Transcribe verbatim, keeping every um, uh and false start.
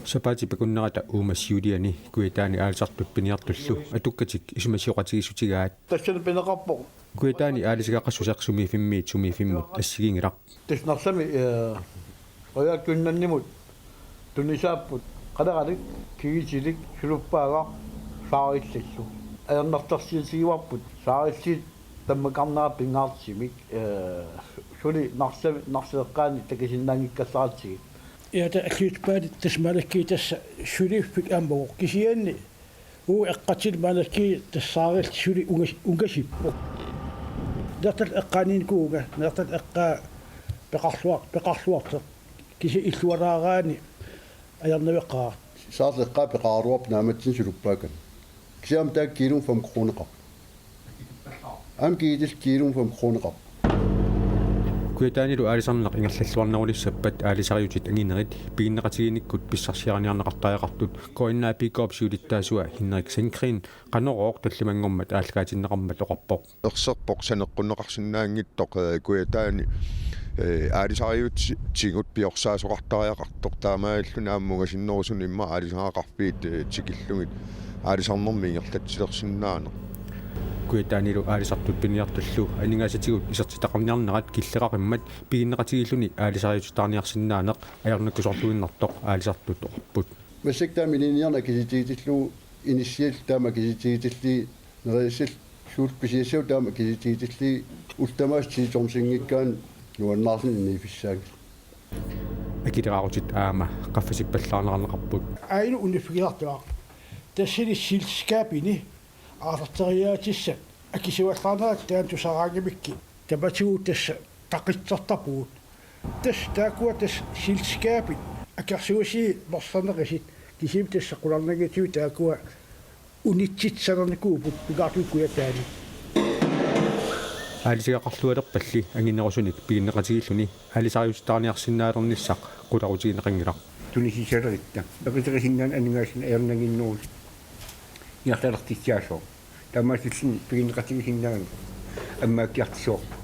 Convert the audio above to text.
Sapaatip akunnerata uuma siuliani Kujataani aalisartut piniartullu atukkatik isumasioqatigiissutigaat. Tassani pineqarpoq. Kujataani aalisagaqassuseq sumiiffimmiit sumiiffimmut assigiinngilaq. Tassa Narsami, eh, Royal Greenlandimut tunisaapput qaleralik kigitilik suluppaagaq saarillillu. Ajornartorsiutigivarput saarillit tammakarnerat pingaartumik, eh, suli Narsami, Narsap eqqaani takusinnaanngikkallaratsigit. Ja, ta alliutpaani tassa maannakkut tassa suliffik aamma uku kisianni uku eqqatsineq maannakkut tassa saarillit suli ungas-, ungasippoq. Narsap eqqaaniinnikuuvunga, Narsap eqqaa peqarluar-, peqarluartoq. Kisianni illuaraaraanni ajornaveqaaq. Saarlip eqqaa peqaraluarpoq naammassineq suluppaakkami. Kisianni taakku kiilumut fem kroneqarpoq. Aamma kigitillit kiilumut fem kroneqarpoq. Kujataanilu aalisarneq ingerlalluarnerulissappat aalisariutit anginerit piginneqatigiinnikkut pissarsiariniarneqartariaqartut K N A P K-p siulittaasua Henrik Sandgreen Qanorooq tallimanngormat aallakaatinneqarmat oqarpoq. Erserpoq saneqqunneqarsinnaanngitsoq, eh, Kujataani, eh, aalisariutigut piorsaasoqartariaqartoq, taamaalilluni aamma ungasinnerusunik immaqa aalisagaqarfiit, eh, tikillugit aalisarnermi ingerlatsilersinnaaneq. Kujataanilu aalisartut piniartullu aningaasatigut isertitaqarniarnerat killeqaqimmat piginneqatigiilluni aalisariutittarniarsinnaaneq ajornakkusoorluinnartoq aalisartut oqarput. Massakkut taama ilinniarneq akisutigitillugu inissiat taama akisutigitillit nerisassat suut pisiassavut taama akisutigitillit ullut tamaasa ti tonsinngikkaanni nuannaarluni inississaanngillat. Akileraarutit aamma qaffasippallaarneqarneqarput. Aajuna uniiffigilaartuaaq. Tassani selskabini aallarteriaatissat akisuallaarnerat taanna tusaraangamikkit. Tamatigut tassa taqitsertarpugut. Tassa taakkua tassa selskabit akersuisii norsarneqisut kisianni tassa qularnanngitsumik taakkua unitsitsisarnikuupput pingaartumik Kujataani. Aalisagaqarlualerpalli anginerusunik piginneqatigiilluni aalisariutittarniarsinnaalernissaq qularutigineqanngilaq. Tunisisalerutta. Peqiteqisinnaaneq aningaasanik ajornannginnerusut ingerlalertussaasoq. Taamaasilluni piginneqatigisinnaaneq ammaakkiartusoorpoq.